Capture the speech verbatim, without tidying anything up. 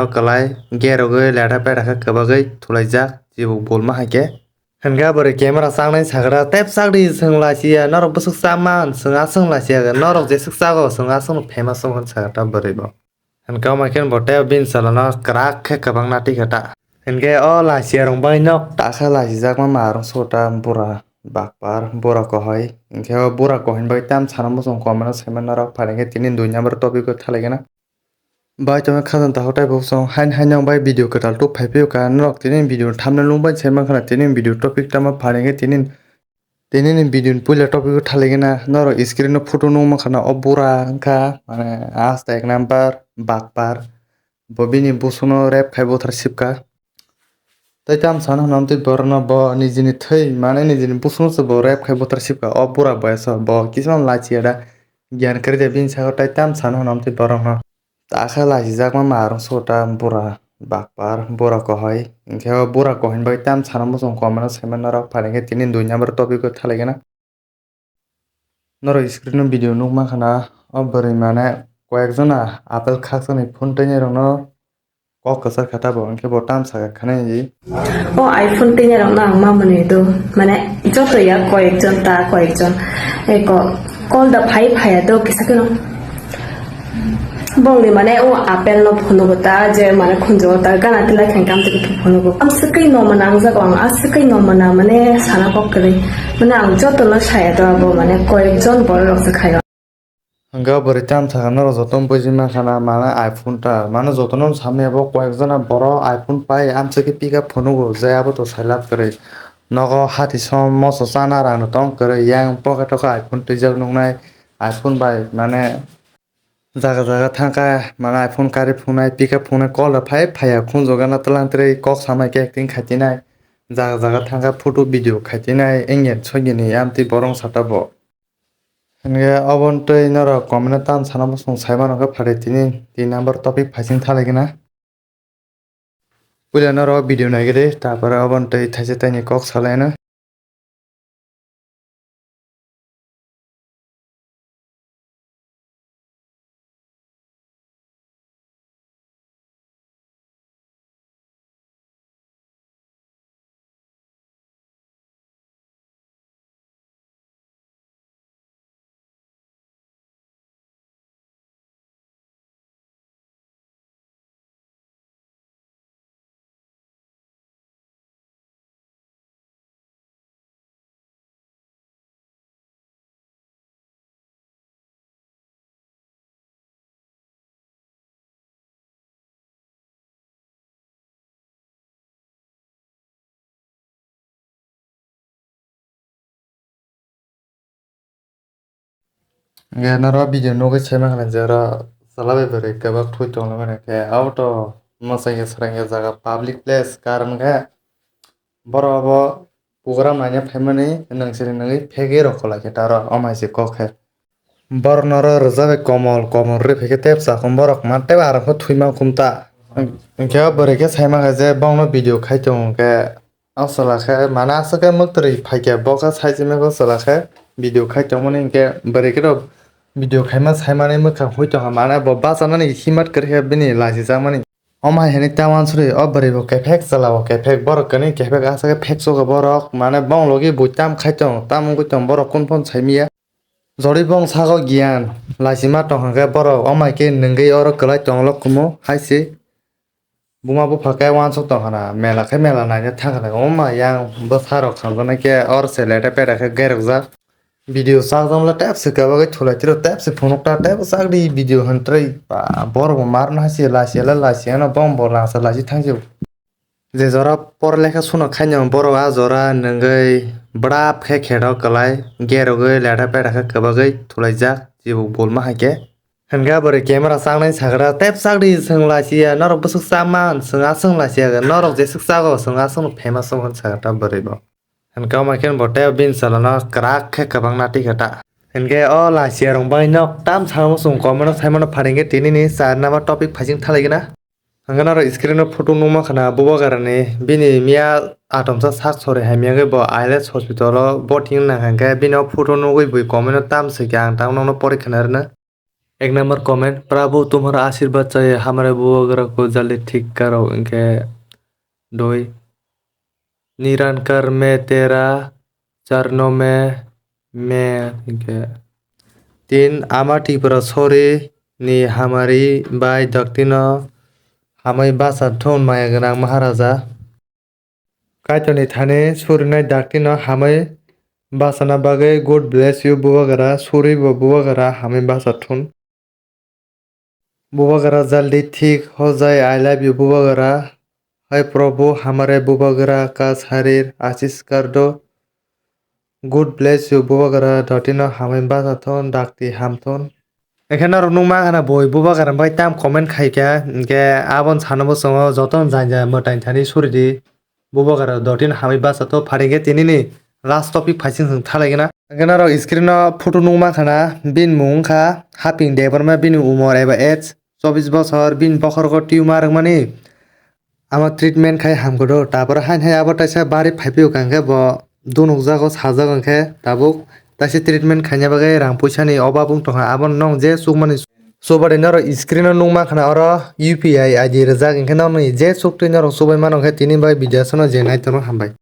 O kwlai, gerogwi leda peda khe kwbagwi thulaijak, chibuk bulma hai khe. Hwnkhe bwrwi camera chaknai sakra, "Tep chakdi, chwng lachiya, norok bwswk chaman, chwng aswk lachiya, norok jeswk chago, chwng aswkno famous wngo," hwn sakra bwrwi bo. Hwnkhe omo khe bo tei bini chalano kwrak khe kwbangna tikha ta. Hwnkhe o lachiya rok bai nok ta khe lachijakma ma rwng sugo ta bura bakpar, bura kohoi. Hwnkhe o bura kohoi bai tam sana muchung comment o saiman norok, phaikhe tini dui number topic o thalaikhe na. Bai tongwi khajang takhuk tei bukhuk song hain haino bai video kwtal tubuk phai phiyokha. Norok tini video thumbnail nukbai sai mankha na tini video topic tamo, phaikhe tini, tini ni video ni puila topic o thalaikhe na norok screen o photo nukmankha na o bura wngkha mane aste ek number bakpar, bo bini busuno rape khai buthar sipkha. Tei tam sana hwnwi twi borokno bo nijini thwi mane nijini busuno se bo rape khai buthar sipkha o bura boyaso, bo kisima lachiya da, giyan kwrwi da bini sago tei tam sana hwnwi twi borokno. Ta khe lachijakma ma rwng sugo ta bura bakpar, bura kohoi. Hwnkhe o bura kohoi bai tam sana muchung comment o saiman norok, phaikhe tini dui number topic o thalaikhe na. Norok screen o video nukmankha na o bwrwi mane koyek jona apple khakchangni phone twinai rokno kok kwchar kha ta bo, hwnkhe bo tam sakha khwnai di. O iPhone twinai rokno ang ma mwnwi do, mane joto ya koyek jon ta koyek jon eko call da phai phaiya do kisa kheno. Bongni mane o apple no phunugo ta je mane khunjugo ta gana tila khe kam twi phunugo. Am swkwi no mwnang jago ang, a swkwi no mwnang mane sana kok kwrwi. Mane ang joto no saya do abo mane koyek jon borok rok se khayo. Hwnkhe o bwrwi tam sakha norok joto buji mankha na mane iPhone ta. Mane joto no samya bo koyek jona borok iPhone pai amswkhe pika phunugo je abo to sailab kwrwi. Nogo hati som moso chana rang no tong kwrwi yang pocket o khe iPhone twijak nuknai iPhone bai mane Jaga jaga thangkha, mane iPhone kari phunai, pickup phunai, call rok phai phaiya, khunjukgana twlang twrwi kok samai khe acting khaitinai. Jaga jaga thangkha, photo video khaitinai, engel sogini amtwi borok sata bo. Hwnkhe obo twi norok comment o tam sana bosong sai mano khe phaidi tini tin number topic phaising thalaikhe na. Puila norok video naigwi di, tapore obo twi thaisa taini kok salaino. Hwnkhe norok video nugwi saimankha je oro chwla bai bwrwi kwbak thwi tonglaimani khe abo to mwsangya swrangya jaga public place karon khe borok abo program naina phaimani nungsini nungwi phegwi rwkholai khe ta oro omo hai se kok khe. Borok noro rwjabai komol, komol rwi phaikhe tei bwsakhe borok ma tei arokhe thwima khum ta. Hwnkhe o bwrwi khe saimangkha je bongno video khai tongo hwnkhe o chwla khe mane aswk khe mwktwrwi phaikhe bo khe saisime khe o chwla khe video khai tongmani hwnkhe bwrwi khe rw video khaima saimani mwkhang hui tongkha mane bo bachanani himat kwrwikhe bini lachijakmani. Omo hai hwnwi ta uansukgwi o bwrwi bo kephek chwla bo kephek borok kwnwi kephek aswk khe phek chukgo borok mane bong logi bui tam khai tong tam wngwi tong borok kunu phano saimanya. Jorwi bong sago giyan lachima tong hwnkhe borok omo hai khe nwngwi oro kwlai tonglo kumo hai se. Buma bupha khe uansuk tong khna mela khe mela naina thang khna omo yang bwsa rok khamjaknai khe oro se lete peda khe gerokjak. Video chakjakmale tepse kwbagwi thulai tiro tepse phunukta tei bwsakdi video hwntrwi ba borok bo marwkna hai se lachiyale lachiyano bong bo lasa lachi thangsio. Je jora por lekha suna khaino borok a jora nwngwi bwrap khe kheto kwlai, gerogwi leda peda khe kwbagwi thulaijak, chibuk bulma hai khe. Hwnkhe bwrwi camera chaknai sakra, "Tep chakdi, chwng lachiya, norok bwswk chaman, chwng aswk lachiya, norok jeswk chago, chwng aswkno famous wngo," hwn sakra bwrwi bo. Hwnkhe omo khe bo tei bini chalano kwrak khe kwbangna tikha ta. Hwnkhe o lachiya rok bai nok tam sano chwng comment o saimano pharing khe tini ni char number topic phaising thalaigwna. Hwnkhe norok screen o photo nukma khna bubagrani bini miya atomsa sak sori hamya wngwi bo I L S hospital o voting nang hwnkhe bini o photo nugwi bui comment o tam swikha ang tamo nokno pori khna rwna. Ek number comment, Prabhu tumhara ashirbad chahiye, hamare bubagra ko jaldi thik karo, hinkhe doi, Nirankar mein tera charno mein main, hinkhe tin, Ama Tripura sori ni hamari bai dakti no hamai basa thun maya gwnang Maharaja. Kaitorni thani surinai dakti no hamai bachana bagwi God bless you bubagra, suri bo bubagra hamai bacha thun. Bubagra jaldi thik ho jai, I love you bubagra. Hai Prabhu, hamare bubagra ka sharir ashish kar do. God bless you bubagra, dakti no hamai bacha thun, dakti ham thun. Ekhe norok nukma khana boi bubagra bai tam comment khaikha, hinkhe aboni sano bo chwng jotono janja mwtai thani suridi. Bubagra dakti no hamai bacha thun, pharingkhe tinini last topic phaising chwng thalaigwna. Hinkhe norok screen o photo nukma khana, bini mung wngkha Haping Debbarma, bini umor eba age chobbish bosor, bini bokhorogo tumor wngmani. Amo treatment khai hamkhe do, tapor hain hai abo taisa bari phaiphio kangkhe bo dunukjago, sajak hinkhe tabuk taisa treatment khaina bagwi rang puisani obab wng tongkha, abono nwng je chukmani. Chubadi norok screen o nukma khana oro U P I I D rijak, hinkhe nokni je chuktwi norok chubai mano hinkhe tini bai video aswkno je nai tongno hambai.